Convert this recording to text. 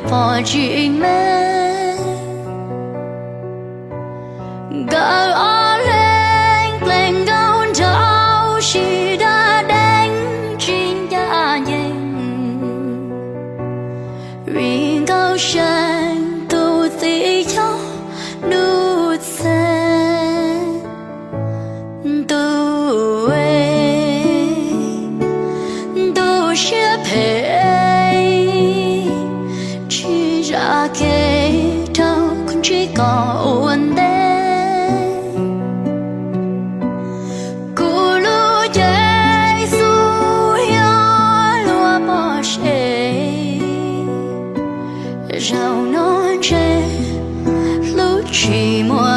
pom tsis me. Nkawd ob leeg plees nkauj nraug sib dab dees tsis ncaj ncees, vim nkauj seev tus txiv yog Nuj Txeeg. Ntuj, ntuj siab phem, tsis zam kev rau kuv ntsib koj ua ntej. Kuv lub cev xub yuav luag pov tseg, zaum no ntshe hlub tsis muaj